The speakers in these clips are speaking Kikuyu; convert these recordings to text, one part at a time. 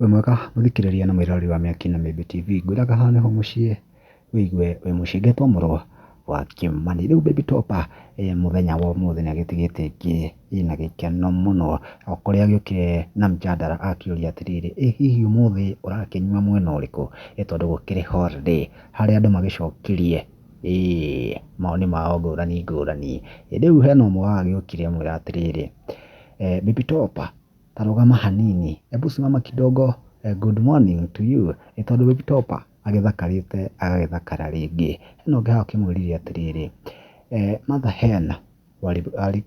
Wĩ mwega mũthikĩrĩria na mwĩroreri wa Mĩaki na Mĩmbi TV, ngwĩraga haha nĩho mũciĩ wĩigue wĩ mũciĩ. Ngetwo Mũrũ wa Kĩmani. Rĩu Baby Topper mũthenya wa ũmũthĩ nĩ agĩtigĩte ĩngĩ ĩna gĩkeno mũno, o kũrĩa agĩũkire na mjadala akĩũria atĩrĩrĩ, ĩ hihi ũmũthĩ ũrakĩnyua mwena ũrĩkũ? Ĩ tondũ gũkĩrĩ holiday, harĩa andũ magĩcokirie ĩĩ mawoni mao ngũrani ngũrani. Rĩu hena ũmwe wagĩũkire amwĩra atĩrĩrĩ, Baby Topper ta rũgama hanini, hebu simama kidogo, good morning to you. Ĩ tondũ Baby Topper agĩthakarĩte agagĩthakara rĩngĩ. Hena ũngĩ haha ũkĩmwĩrire atĩrĩrĩ, Mother hen wali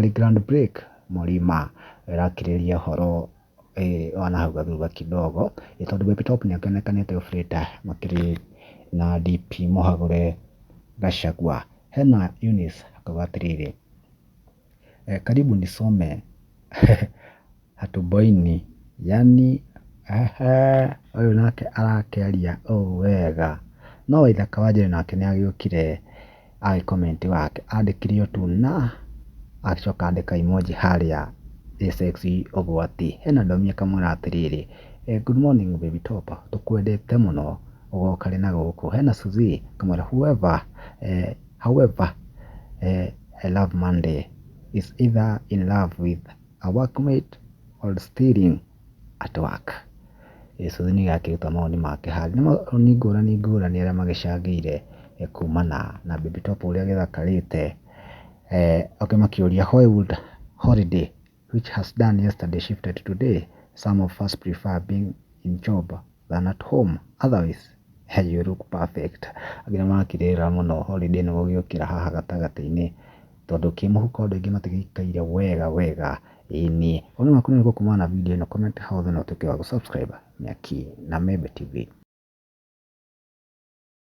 ground break Mũrima, ĩrakĩrĩria ũhoro wa nahau gathutha kidogo. Ĩ tondũ Baby Top nĩ akĩonekanĩte off late makĩrĩ na DP mũhagũre Gachagua. Hena Eunice akauga atĩrĩrĩ, karibu nisome hatuboini yaani ũyũ nake arakĩaria ũũ wega. No Waithaka wa Njeri nake nĩ agĩũkire agĩ comment wake, andĩkire o tu na agĩcoka andĩka emoji harĩa ĩ sexy ũgwati. Hena Ndomia akamwĩra atĩrĩrĩ, good morning Baby Topper, tũkwendete mũno ũgoka rĩ na gũkũ. Hena Suzy akamwĩra whoever, however, I love Monday is either in love with a workmate or stealing at work. Suzy nĩ akĩruta mawoni make harĩa. Nĩ mawoni ngũrani ngũrani arĩa magĩcangĩire kumana na Baby Top ũrĩa agĩthakarĩte. Angĩ makĩũria why would holiday which has done yesterday shifted today? Some of us prefer being in job than at home. Otherwise, you look perfect. Angĩ nĩ marakĩrĩra mũno holiday nĩ gũgĩũkĩra haha gatagatĩ-inĩ tondũ kĩmũhuko andũ aingĩ matigĩikaire wega wega. Ĩni, woni waku nĩ ũrĩkũ kumana na video ĩno? Comment hau thĩ na ũtuĩke wa gũ subscribe Mĩaki na Membe TV.